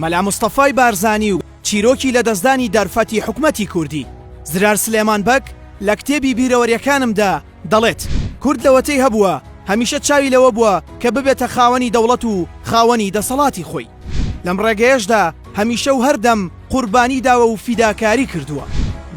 مەلا مستەفای بارزانی و چیرۆکی لەدەستدانی دەرفەتی حکومەتی کوردی، زرار سلێمان بەگ لە کتێبی بیرەوەریەکانمدا دەڵێت، کورد لەوەتەی هەبووە هەمیشە چاوی لەوە بووە کە ببێتە خاوەنی دەوڵەت و خاوەنی دەسەڵاتی خۆی. لەم ڕێگەیەشدا هەمیشە و هەردەم قوربانی داوە و فیداکاری کردووە.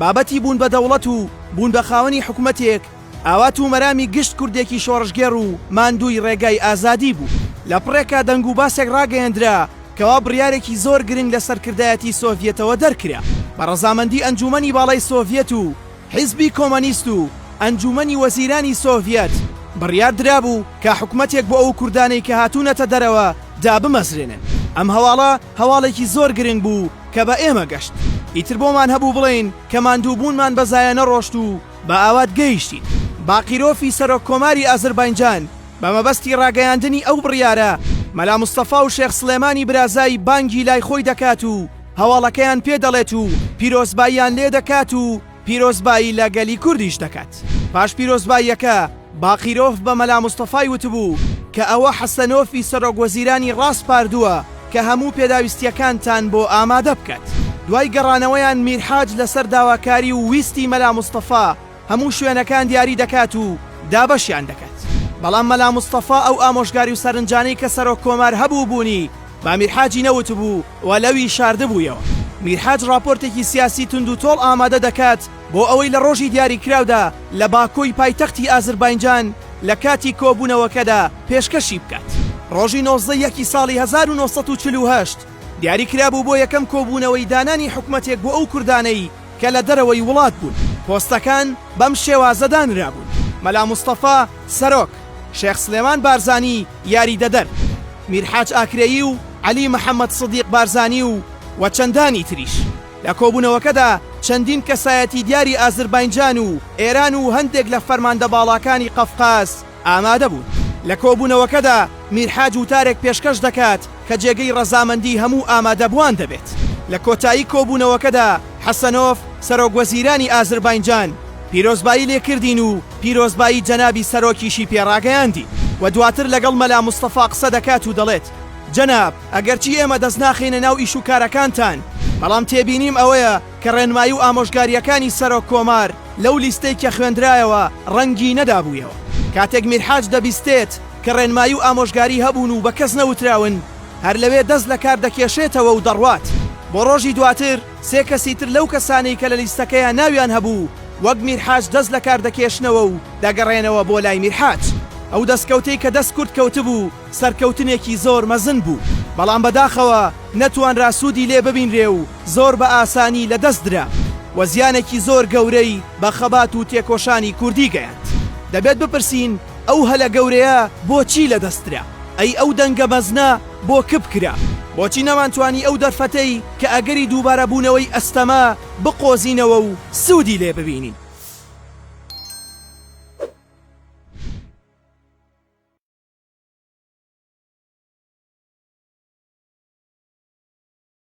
بابەتی بوون بە دەوڵەت و بوون بە خاوەنی حکومەتێک ئاوات و مەرامی گشت کوردێکی شۆڕشگێڕ و ماندووی ڕێگای ئازادی بوو. لە پڕێکا دەنگ و باسێک ڕاگەیەندرا کەوا بڕیارێکی زۆر گرنگ لە سەرکردایەتی سۆڤیەتەوە دەرکرا. بە ڕەزامەندی ئەنجوومەنی باڵای سۆڤیەت و حیزبی کۆمەنیست و ئەنجوومەنی وەزیرانی سۆڤیەت، بڕیار درابوو کە حکومەتێک بۆ ئەو کوردانەی کە هاتوونەتە دەرەوە دابمەزرێنن. ئەم هەواڵە هەواڵێکی زۆر گرنگ بوو کە بە ئێمە گەشت. ئیتر بۆمان هەبوو بڵێین کە ماندووبوونمان بە زایە نەڕۆشت و بە ئاوات گەیشتین. باقیرۆفی سەرۆک کۆماری ئازرباینجان بە مەبەستی ڕاگەیاندنی ئەو بڕیارە، مەلا مستەفا و شێخ سڵێمانی برازای بانگی لای خۆی دەکات و هەواڵەکەیان پێ دەڵێت و پیرۆزباییان لێ دەکات و پیرۆزبایی لە گەلی کوردیش دەکات. پاش پیرۆزباییەکە باقیرۆف بە مەلا مستەفای وتبوو کە ئەوە حەسەنۆفی سەرۆک وەزیرانی ڕاسپاردووە کە هەموو پێداویستییەکانتان بۆ ئامادە بکات. دوای گەڕانەوەیان میرحاج لەسەر داواکاری و ویستی مەلا مستەفا هەموو شوێنەکان دیاری دەکات و دابەشیان دەکات. بەڵام مەلا مستەفا ئەو ئامۆژگاری و سەرنجانەی کە سەرۆک کۆمار هەبووبوونی بە میرحاجی نەوتبوو و لەوی شاردبوویەوە. میرحاج ڕاپۆرتێکی سیاسی توندوتۆڵ ئامادە دەکات بۆ ئەوەی لە ڕۆژی دیاریکراودا لە باکۆی پایتەختی ئازرباینجان لە کاتی کۆبوونەوەکەدا پێشکەشی بکات. ڕۆژی 19 یەکی ساڵی 1948 دیاریکرابوو بۆ یەکەم کۆبوونەوەی دانانی حکومەتێک بۆ ئەو کوردانەی کە لە دەرەوەی وڵات بوون. پۆستەکان بەم شێوازە دانرابوون، مەلا مستەفا، سەرۆک، شێخ سلێمان بارزانی، یاریدەدەر، میرحاج ئاکرەیی و عەلی محەمەد سدیق بارزانی و و چەندانی تریش. لە کۆبوونەوەکەدا چەندین کەسایەتی دیاری ئازرباینجان و ئێران و هەندێک لە فەرماندە باڵاکانی قەفقاز ئامادە بوون. لە کۆبوونەوەکەدا میرحاج وتارێک پێشکەش دەکات کە جێگەی ڕەزامەندی هەموو ئامادەبووان دەبێت. لە کۆتایی کۆبوونەوەکەدا حەسەنۆف، سەرۆک وەزیرانی ئازرباینجان، پیرۆزبایی لێکردین و پیرۆزبایی جەنابی سەرۆکیشی پێ ڕاگەیاندین و دواتر لەگەڵ مەلا مستەفا قسە دەکات و دەڵێت، جەناب، ئەگەرچی ئێمە دەست ناخەینە ناو ئیش و کارەکانتان، بەڵام تێبینیم ئەوەیە کە ڕێنمایی و ئامۆژگارییەکانی سەرۆک کۆمار لەو لیستەی کە خوێندرایەوە ڕەنگی نەدابوویەوە. کاتێک میرحاج دەبیستێت کە ڕێنمایی و ئامۆژگاری هەبوون و بە کەس نەوتراون، هەر لەوێ دەست لە کار دەکێشێتەوە و دەڕوات. بۆ ڕۆژی دواتر سێ کەسی تر لەو کەسانەی کە لە لیستەکەیا ناویان هەبوو وەک میرحاج دەست لە کار دەکێشنەوە و دەگەڕێنەوە بۆ لای میرحاج. ئەو دەستکەوتەی کە دەست کورد کەوتبوو سەرکەوتنێکی زۆر مەزن بوو، بەڵام بەداخەوە نەتوانرا سوودی لێ ببینرێ و زۆر بە ئاسانی لە دەست درا و زیانێکی زۆر گەورەی بە خەبات و تێکۆشانی کوردی گەیاند. دەبێت بپرسین ئەو هەلە گەورەیە بۆچی لە دەست درا؟ ئەی ئەو دەنگە مەزنە بۆ کپ کرا؟ بۆچی نەمانتوانی ئەو دەرفەتەی کە ئەگەری دووبارەبوونەوەی ئەستەمە بقۆزینەوە و سوودی لێ ببینین؟